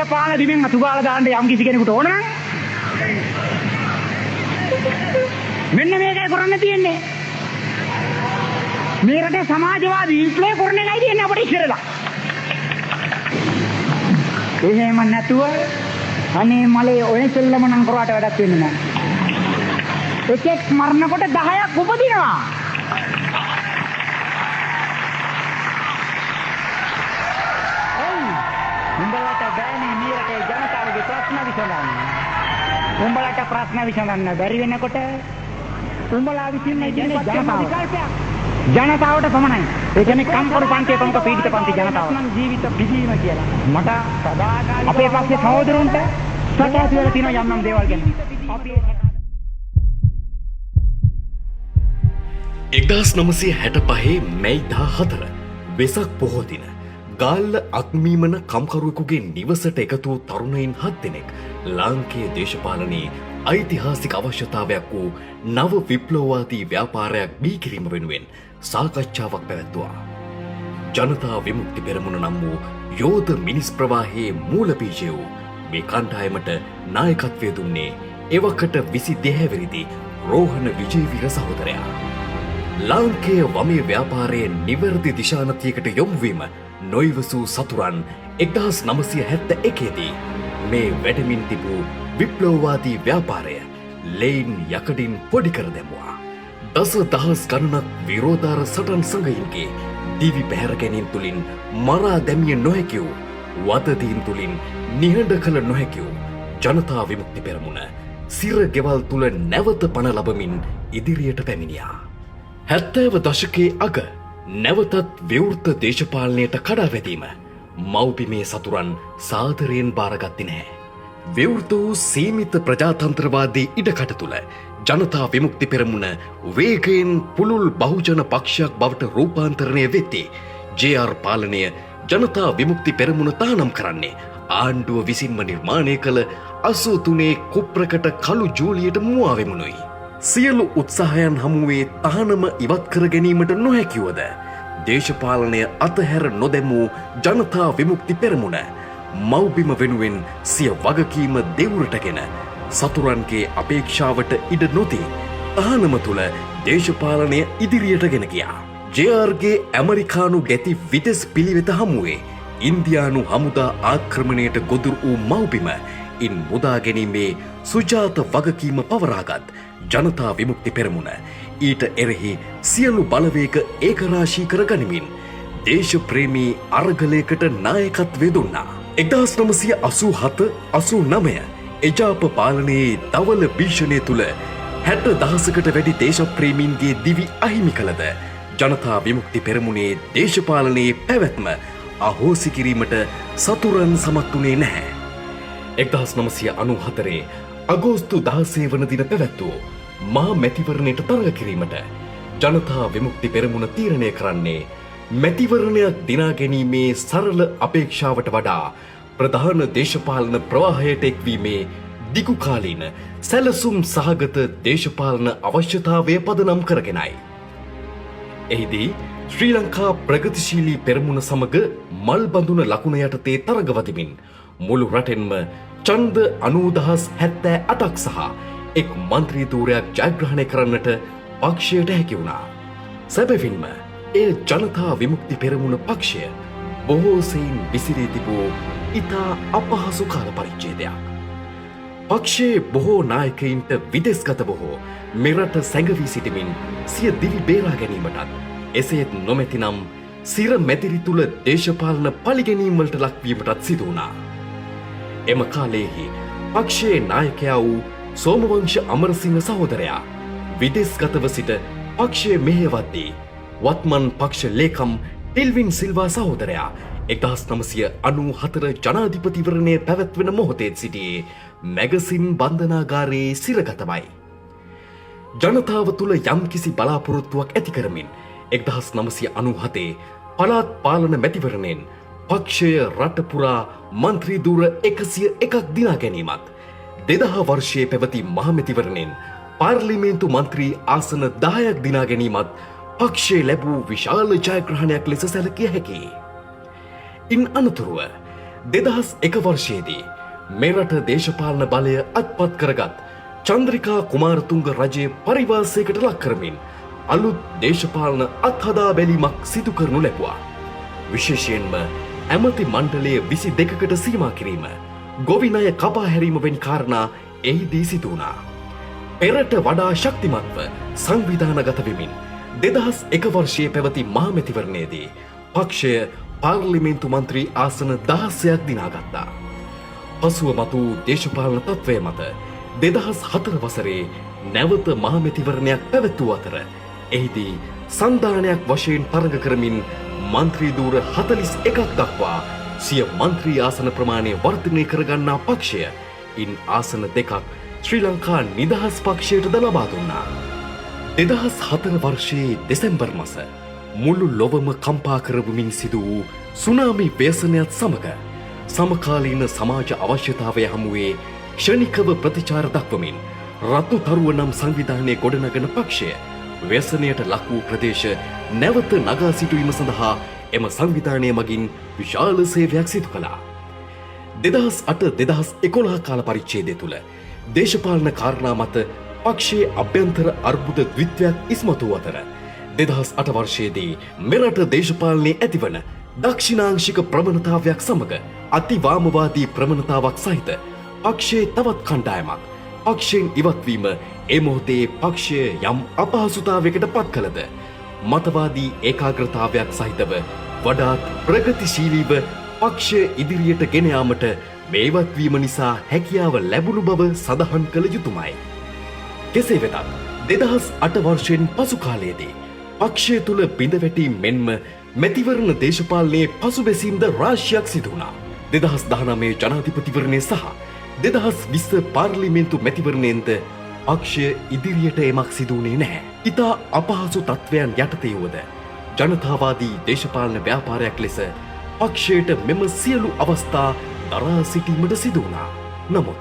දේශපාලන බිමෙන් අතු ගාලා දාන්න යම් කිසි කෙනෙකුට ඕන නම් මෙන්න මේකයි කරන්න තියෙන්නේ. මේ රටේ සමාජවාදී විප්ලවය කරන එකයි තියෙන්නේ අපිට ඉස්සරලා. එහෙම නැතුව අනේ මලේ ඔය සෙල්ලම නම් කරාට වැඩක් වෙන්නේ නැහැ. එකෙක් මරනකොට 10ක් උපදිනවා. ඔව්. උඹලට බෑනේ මේ රටේ ජනතාවගේ ප්‍රශ්න විසඳන්න. උඹලට ප්‍රශ්න විසඳන්න බැරි වෙනකොට උඹලා විසින් ඉදිරියේ ජනතාව. ජනතාවට පමණයි. ඒ කියන්නේ කම්කරු පන්තියේ ප්‍රමුඛ පීඩිත පන්ති ජනතාව. ජීවිත පිදීම කියලා. මට අපේ පස්සේ සහෝදරුන්ට සැක ඇති වෙලා තියෙනවා යම් යම් දේවල් ගැන. අපි 1965 මැයි 14 වෙසක් පොහෝ දින ගාල්ල අත්මීමන කම්කරුවෙකුගේ නිවසට එකතු වූ තරුණයින් 7 දෙනෙක් ලාංකේය දේශපාලනයේ ඓතිහාසික අවශ්‍යතාවයක් වූ නව විප්ලවවාදී ව්‍යාපාරයක් බිහි කිරීම වෙනුවෙන් සාකච්ඡාවක් පැවැත්වුවා. ජනතා විමුක්ති පෙරමුණ නම් වූ යෝධ මිනිස් ප්‍රවාහයේ මූල බීජය වූ මේ කණ්ඩායමට නායකත්වය දුන්නේ එවකට 22 හැවිරිදි රෝහණ විජේවීර සහෝදරයා. ලාංකේය වමේ ව්‍යාපාරයේ නිවැරදි දිශානතියකට යොමුවීම නොයිවසූ සතුරන් 1971 දී මේ වැඩමින් තිබූ විප්ලවවාදී ව්‍යාපාරය ලෙයින් යකඩින් පොඩි කර දැමුවා. දස දහස් ගණනක් විරෝධාර සටන් සඟයින්ගේ දිවි පැහැර ගැනීම තුළින් මරා දැමිය නොහැකි වූ, වදදීන් තුළින් නිහඬ කළ නොහැකි වූ ජනතා විමුක්ති පෙරමුණ සිර ගෙවල් තුළ නැවත පණ ලබමින් ඉදිරියට පැමිණියා. 70 දශකයේ අග නැවතත් විවෘත දේශපාලනයට කඩා වැදීම මව්බිමේ සතුරන් සාදරයෙන් බාරගත්තේ නැහැ. විවෘත වූ සීමිත ප්‍රජාතන්ත්‍රවාදී ඉඩකඩ තුළ ජනතා විමුක්ති පෙරමුණ වේගයෙන් පුළුල් බහුජන පක්ෂයක් බවට රූපාන්තරණය වෙද්දී ජේ.ආර් පාලනය ජනතා විමුක්ති පෙරමුණ තහනම් කරන්නේ ආණ්ඩුව විසින්ම නිර්මාණය කළ 83 කුප්‍රකට කළු ජූලියට මුවා වෙමුණුයි. සියලු උත්සාහයන් හමුවේ තහනම ඉවත් කර ගැනීමට නොහැකිවද දේශපාලනය අතහැර නොදැමූ ජනතා විමුක්ති පෙරමුණ මව්බිම වෙනුවෙන් සිය වගකීම දෙවුරටගෙන සතුරන්ගේ අපේක්ෂාවට ඉඩ නොදී තහනම තුළ දේශපාලනය ඉදිරියට ගෙන ගියා. ජේ.ආර්ගේ ඇමරිකානු ගැති විදෙස් පිළිවෙත හමුවේ ඉන්දියානු හමුදා ආක්‍රමණයට ගොදුරු වූ මව්බිම ඉන් මුදා ගැනීමේ සුජාත වගකීම පවරාගත් ජනතා විමුක්ති පෙරමුණ ඊට එරෙහි සියලු බලවේග ඒකරාශී කර ගනිමින් දේශප්‍රේමී අරගලයකට නායකත්වය දුන්නා. 1987 89 එජාප පාලනයේ දවල භීෂණය තුළ 60,000කට වැඩි දේශප්‍රේමීන්ගේ දිවි අහිමි කළද ජනතා විමුක්ති පෙරමුණේ දේශපාලනයේ පැවැත්ම අහෝසි කිරීමට සතුරන් සමත් වුණේ නැහැ. 1994 අගෝස්තු 16 වන දින පැවැත් වූ මහා මැතිවරණයට තරඟ කිරීමට ජනතා විමුක්ති පෙරමුණ තීරණය කරන්නේ මැතිවරණයක් දිනා ගැනීමේ සරල අපේක්ෂාවට වඩා ප්‍රධාන දේශපාලන ප්‍රවාහයට එක්වීමේ දිගුකාලීන සැලසුම් සහගත දේශපාලන අවශ්‍යතාවය පදනම් කරගෙනයි. එහිදී ශ්‍රී ලංකා ප්‍රගතිශීලී පෙරමුණ සමග මල් බඳුන ලකුණ යටතේ තරගවදිමින් මුළු රටෙන්ම ඡන්ද 90,078ක් සහ එක් මන්ත්‍රී ධූරයක් ජයග්‍රහණය කරන්නට පක්ෂයට හැකි වුණා. සැබවින්ම එය ජනතා විමුක්ති පෙරමුණ පක්ෂය බොහෝ සෙයින් විසිරී තිබූ ඉතා අපහසු කාල පරිච්ඡේදයක්. පක්ෂයේ බොහෝ නායකයින්ට විදෙස්ගතව හෝ මෙරට සැඟවී සිටිමින් සිය දිවි බේරා ගැනීමටත්, එසේත් නොමැතිනම් සිර මැදිරි තුළ දේශපාලන පලිගැනීම් වලට ලක්වීමටත් සිදු වුණා. එම කාලයෙහි පක්ෂයේ නායකයා වූ සෝමවංශ අමරසිංහ සහෝදරයා විදෙස්ගතව සිට පක්ෂය මෙහෙයවද්දී වත්මන් පක්ෂ ලේකම් ටිල්වින් සිල්වා සහෝදරයා 1994 ජනාධිපතිවරණය පැවැත්වෙන මොහොතේත් සිටියේ මැගසින් බන්ධනාගාරයේ සිරගතවයි. ජනතාව තුළ යම්කිසි බලාපොරොත්තුවක් ඇති කරමින් 1997 පළාත් පාලන මැතිවරණයෙන් පක්ෂය රට පුරා මන්ත්‍රී ධූර 101ක් දිනා ගැනීමත්, 2000 වර්ෂයේ පැවති මහමැතිවරණයෙන් පාර්ලිමේන්තු මන්ත්‍රී ආසන 10ක් දිනා ගැනීමත් පක්ෂය ලැබූ විශාල ජයග්‍රහණයක් ලෙස සැලකිය හැකියි. ඉන් අනතුරුව 2001 වර්ෂයේදී මෙරට දේශපාලන බලය අත්පත් කරගත් චන්ද්‍රිකා කුමාරතුංග රජය පරිවාසයකට ලක් කරමින් අලුත් දේශපාලන අත්හදා බැලීමක් සිදු කරනු ලැබුවා. විශේෂයෙන්ම ඇමති මණ්ඩලය 22කට සීමා කිරීම, ගොවි ණය කපා හැරීම වැනි කාරණා එහිදී සිදු වුණා. පෙරට වඩා ශක්තිමත්ව සංවිධානගත වෙමින් 2001 වර්ෂයේ පැවති මහමැතිවරණයේදී පක්ෂය පාර්ලිමේන්තු මන්ත්‍රී ආසන 16ක් දිනාගත්තා. පසුව මතු දේශපාලන තත්ත්වය මත 2004 වසරේ නැවත මහමැතිවරණයක් පැවැත් වූ අතර එහිදී සන්ධානයක් වශයෙන් තරඟ කරමින් මන්ත්‍රී ධූර 41ක් දක්වා සිය මන්ත්‍රී ආසන ප්‍රමාණය වර්ධනය කරගන්නා පක්ෂය ඉන් ආසන 2ක් ශ්‍රී ලංකා නිදහස් පක්ෂයටද ලබා දුන්නා. 2004 වර්ෂයේ දෙසැම්බර් මස මුළු ලොවම කම්පා කරවමින් සිදු වූ සුනාමි ව්‍යසනයත් සමග සමකාලීන සමාජ අවශ්‍යතාවය හමුවේ ක්ෂණිකව ප්‍රතිචාර දක්වමින් රතු තරුව නම් සංවිධානය ගොඩනගන පක්ෂය ව්‍යසනයට ලක් වූ ප්‍රදේශ නැවත නගා සිටුවීම සඳහා එම සංවිධානය මගින් විශාල සේවයක් සිදු කළා. 2008 2011 කාල පරිච්ඡේදය තුළ දේශපාලන කාරණා මත පක්ෂයේ අභ්‍යන්තර අර්බුද ද්විත්වයක් ඉස්මතු වූ අතර 2008 වර්ෂයේදී මෙරට දේශපාලනයේ ඇතිවන දක්ෂිණාංශික ප්‍රවණතාවයක් සමග අතිවාමවාදී ප්‍රවණතාවක් සහිත පක්ෂයේ තවත් කණ්ඩායමක් පක්ෂයෙන් ඉවත්වීම ඒ මොහොතේ පක්ෂය යම් අපහසුතාවයකට පත් කළද මතවාදී ඒකාග්‍රතාවයක් සහිතව වඩාත් ප්‍රගතිශීලීව පක්ෂය ඉදිරියට ගෙන යාමට මේ ඉවත්වීම නිසා හැකියාව ලැබුණු බව සඳහන් කළ යුතුමයි. කෙසේ වෙතත් 2008 වර්ෂයෙන් පසු කාලයේදී පක්ෂය තුළ බිඳවැටීම් මෙන්ම මැතිවරණ දේශපාලනයේ පසුබැසීම්ද රාශියක් සිදු වුණා. 2019 ජනාධිපතිවරණය සහ 2020 පාර්ලිමේන්තු මැතිවරණයෙන්ද පක්ෂය ඉදිරියට ඒමක් සිදු වුණේ නැහැ. ඉතා අපහසු තත්ත්වයන් යටතේ වුවද ජනතාවාදී දේශපාලන ව්‍යාපාරයක් ලෙස පක්ෂයට මෙම සියලු අවස්ථා දරා සිටීමට සිදු වුණා. නමුත්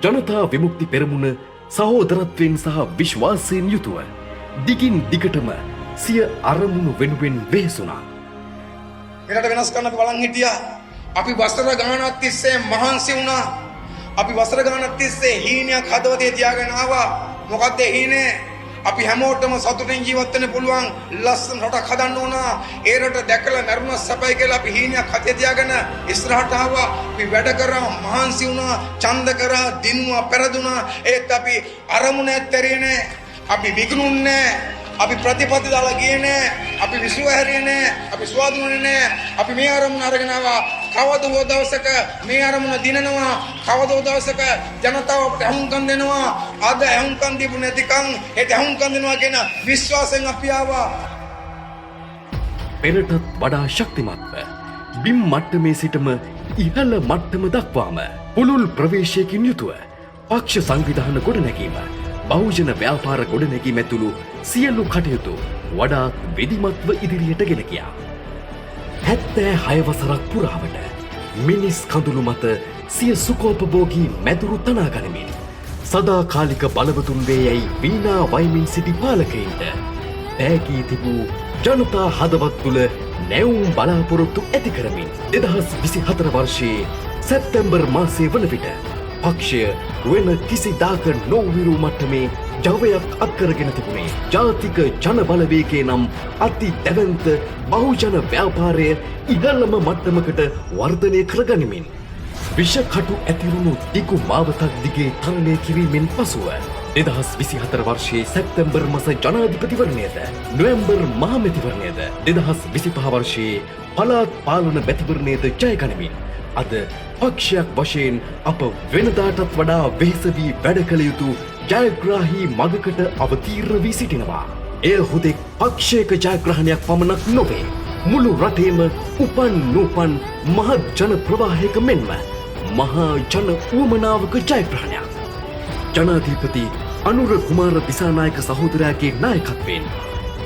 ජනතා විමුක්ති පෙරමුණ සහෝදරත්වයෙන් සහ විශ්වාසයෙන් යුතුව දිගින් දිගටම සිය අරමුණු වෙනුවෙන් වෙහෙසුණා. මෙරට වෙනස් කරන්න අපි බලන් හිටියා. අපි වසර ගාණක් තිස්සේ මහන්සි වුණා. අපි වසර ගාණක් තිස්සේ හීනයක් හදවතේ තියාගෙන ආවා. මොකද්ද ඒ හීනේ? අපි හැමෝටම සතුටින් ජීවත් වෙන්න පුළුවන් ලස්සන රටක් හදන්න ඕන. ඒ රට දැකලා මැරුණා සැපයි කියලා අපි හීනයක් හතේ තියාගෙන ඉස්සරහට ආවා. අපි වැඩ කරා, මහන්සි වුණා, ඡන්ද කරා, දිනුවා, පෙරදුනා. ඒත් අපි අරමුණ ඇත්තරියේ නෑ. අපි විකුණුන්නේ නෑ. අපි ප්‍රතිපත්ති දාලා ගියේ නෑ. අපි විසුව හැරියේ නෑ. අපි ස්වාධීන නෑ. අපි මේ අරමුණ අරගෙන ආවා. කවද හෝ දවසක මේ අරමුණ දිනනවා. කවද හෝ දවසක ජනතාව අපට ඇහුම්කන් දෙනවා. අද ඇහුම්කන් දීපු නැතිකම් හෙට ඇහුම්කන් දෙනවා කියන විශ්වාසයෙන් අපි ආවා. පෙරටත් වඩා ශක්තිමත්ව බිම් මට්ටමේ සිටම ඉහළ මට්ටම දක්වාම පුළුල් ප්‍රවේශයකින් යුතුව පක්ෂ සංවිධාන ගොඩනැගීම, බහුජන ව්‍යාපාර ගොඩනැගීම ඇතුළු සියලු කටයුතු වඩාත් විධිමත්ව ඉදිරියට ගෙන ගියා. 76 වසරක් පුරාවට මිනිස් කඳුළු මත සිය සුඛෝපභෝගී මැදුරු තනා ගනිමින් සදාකාලික බලවතුන් වේ යැයි වීණා වයමින් සිටි පාලකයින්ට තෑගී තිබූ ජනතා හදවත් තුළ නැවුම් බලාපොරොත්තු ඇති කරමින් 2024 වර්ෂයේ සැප්තැම්බර් මාසය වන විට පක්ෂය වෙන කිසිදාක නොවිරු මට්ටමේ ජවයක් අත්කරගෙන තිබුණේ ජාතික ජන බලවේගය නම් අති දැවැන්ත බහුජන ව්‍යාපාරය ඉහළම මට්ටමකට වර්ධනය කරගනිමින් විෂකටු ඇතිරුණු දිගු මාවතක් දිගේ තරණය කිරීමෙන් පසුව 2024 වර්ෂයේ සැප්තැම්බර් මස ජනාධිපතිවරණයද, නොවැම්බර් මහමැතිවරණයද, 2025 වර්ෂයේ පළාත් පාලන මැතිවරණයද ජය ගනිමින් අද පක්ෂයක් වශයෙන් අප වෙනදාටත් වඩා වෙහෙස වී වැඩ කළ යුතු ජයග්‍රාහී මගකට අවතීර්ණ වී සිටිනවා. එය හුදෙක් පක්ෂයක ජයග්‍රහණයක් පමණක් නොවේ. මුළු රටේම උපන් නූපන් මහත් ජන ප්‍රවාහයක මෙන්ම මහා ජන උවමනාවක ජයග්‍රහණයක්. ජනාධිපති අනුර කුමාර දිසානායක සහෝදරයාගේ නායකත්වයෙන්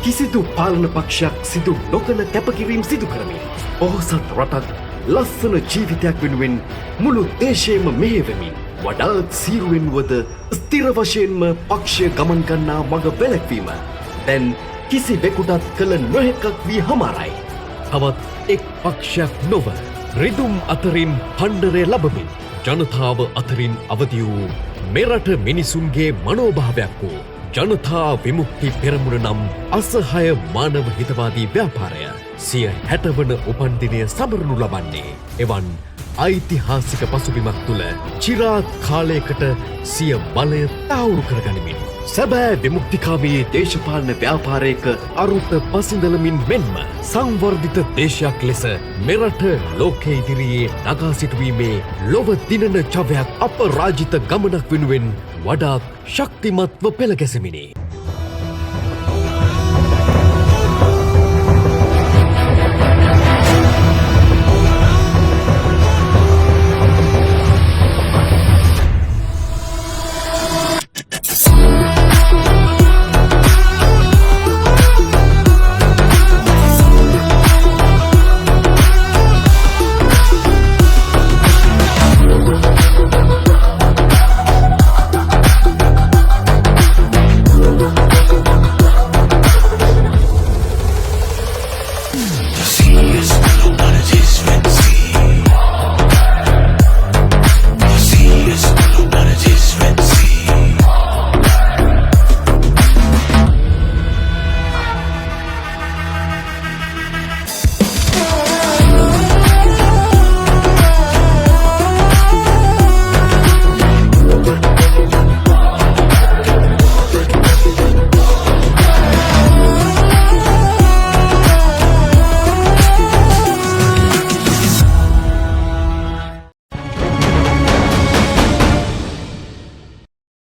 කිසිදු පාලන පක්ෂයක් සිදු නොකළ කැපකිරීම් සිදු කරමින් පොහොසත් රටක්, ලස්සන ජීවිතයක් වෙනුවෙන් මුළු දේශයම මෙහෙයවමින් වඩාත් සීරුවෙන් වුවද ස්ථිර වශයෙන්ම පක්ෂය ගමන් ගන්නා මඟ වැළැක්වීම දැන් කිසිවෙකුටත් කළ නොහැක්කක් වී හමාරයි. තවත් එක් පක්ෂයක් නොව රිදුම් අතරින් පණ්ඩරය ලබමින් ජනතාව අතරින් අවදි වූ මෙරට මිනිසුන්ගේ මනෝභාවයක් වූ ජනතා විමුක්ති පෙරමුණ නම් අසහාය මානව හිතවාදී ව්‍යාපාරය සිය 60 වන උපන්දිනය සමරනු ලබන්නේ එවන් ඓතිහාසික පසුබිමක් තුළ චිරාත් කාලයකට සිය බලය තහවුරු කරගනිමින් සැබෑ විමුක්තිකාමී දේශපාලන ව්‍යාපාරයක අරුත පසිඳලමින් මෙන්ම සංවර්ධිත දේශයක් ලෙස මෙරට ලෝකය ඉදිරියේ නගා සිටුවීමේ ලොව දිනන ජවයක් අපරාජිත ගමනක් වෙනුවෙන් වඩාත් ශක්තිමත්ව පෙළ ගැසෙමිනි.